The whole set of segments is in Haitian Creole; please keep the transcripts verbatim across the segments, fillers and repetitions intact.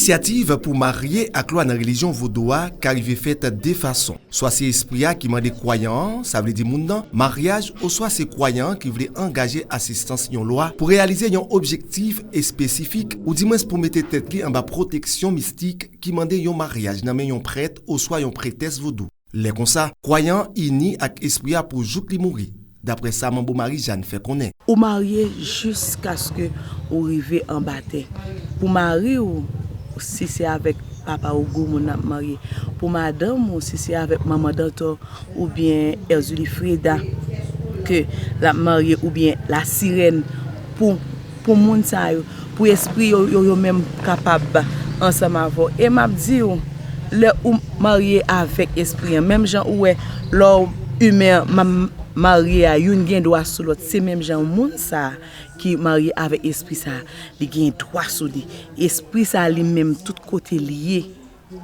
Inisyativ pou marye ak lwa nan relijyon vodou a ka rive fèt de fason. Swa se espri a ki mande kwayan an, sa vle di moun nan, maryaj, oswa se kwayan an ki vle angaje asistans yon lwa pou reyalize yon objektif espesifik, oudimwens pou mete tèt li anba pwoteksyon mistik ki mande yon maryaj nan men yon prèt oswa yon prètès vodou. Lè konsa, kwayan an ini ak espri a pou jouk li mouri, daprè sa Manbo Marie Jeanne fè konnen. Ou marye jiskaske ou rive anba tè. Pou mari w, si se avèk papa ou granmoun n ap marye. Pou madanm ou, si se avèk manman Dantò oubyen Èzili Freda ke l ap marye, oubyen Lasirèn, pou pou moun sa yo, pou espri yo, yo, yo menm kapab ansanm avè w. E m ap di w, lè ou marye avèk espri an, menm jan ou wè lè w imen an, m-, marye a, youn gen dwa sou lòt, se menm jan moun sa a ki marye avèk espri sa a, li gen dwa sou li. Espri sa a li menm, tout kote li ye,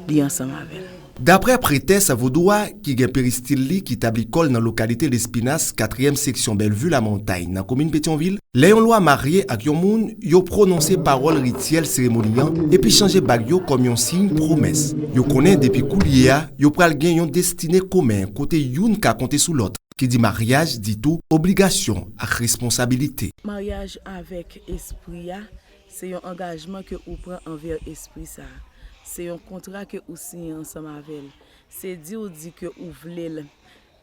li ansanm avè l. Daprè prètès vodou a, ki gen peristil li ki tabli kò l nan lokalite Lespinas, katriyèm seksyon Bèlvi Lamontay, nan komin Petyonvil, lè yon lwa marye ak yon moun, yo pwononse pawòl rityèl seremoni an epi chanje bag yo kòm yon siy pwomès. Yo konnen depi koulye a, yo pral gen yon destine komen kote youn ka konte sou lòt, ki di maryaj di tou obligasyon ak responsabilite. Maryaj avèk espri a, se yon angajman ke ou pran anvè espri sa a. Se yon kontra ke ou siyen ansanm avè l. Se di w di ke ou vle l.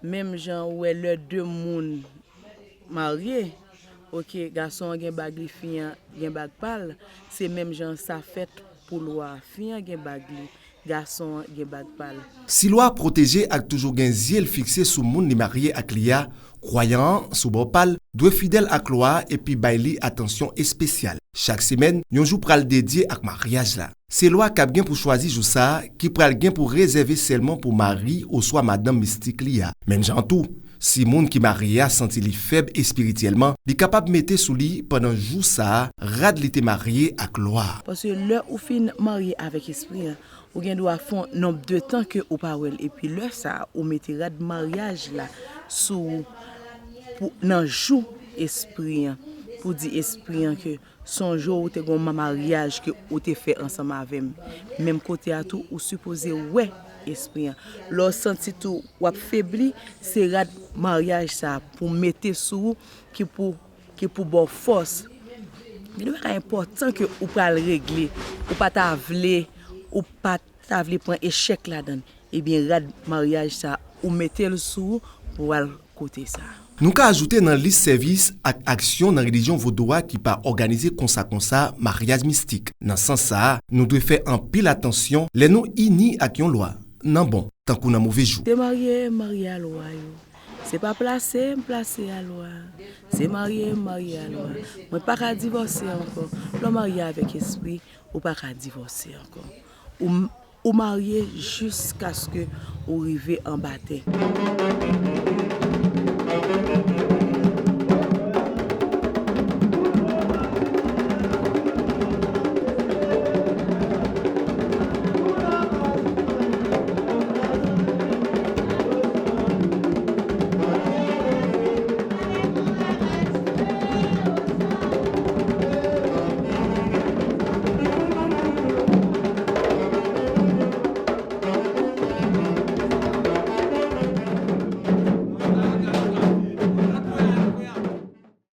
Menm jan ou wè lè de moun marye, oke, gason an gen bag li, fi an gen bag pa l, se menm jan sa fèt pou lwa a. Fi an gen bag li, gason an gen bag pa l. Si lwa a pwoteje ak toujou gen zye l fikse sou moun li marye ak li a, kwayan an, sou bò pa l, dwe fidèl ak lwa a epi bay li atansyon espesyal. Chak semèn, yon jou pral dedye ak maryaj la. Se lwa k ap gen pou chwazi jou sa a, ki pral gen pou rezève sèlman pou mari oswa madanm mistik li a. Menm jan an tou, si moun ki marye a santi li fèb espirityèlman, li kapab mete sou li pandan jou sa a rad li te marye ak lwa a. Paske lè ou fin marye avèk espri an, ou gen dwa fè yon nonb de tan ke ou pa wè l, epi lè sa a, ou mete rad maryaj la sou ou pou, nan jou espri an, pou di espri an ke sonje w te gen yon maryaj ke ou te fè ansanm avè m. Menm kote a tou, ou sipoze wè espri an. Lè w santi tou w ap febli, se rad maryaj sa a pou mete sou ou ki pou, ki pou ba w fòs. Gen de bagay enpòtan ke ou pral regle, ou pa ta vle, ou pa ta vle pran echèk ladan l. Ebyen, rad maryaj sa a, ou mete l sou ou pou w al kote sa a. Nou ka ajoute nan lis sèvis ak aksyon nan relijyon vodou a ki pa òganize konsa konsa maryaj mistik. Nan sans sa a, nou dwe fè anpil atansyon lè nou ini ak yon lwa, nan bon tankou nan move jou. Se marye m marye a lwa yo. Se pa plase m plase a lwa. Se marye m marye a lwa. Mwen pa ka divòse ankò. Lè w marye avèk espri, ou pa ka divòse ankò. Ou m-, ou marye jiskaske ou rive anba tè.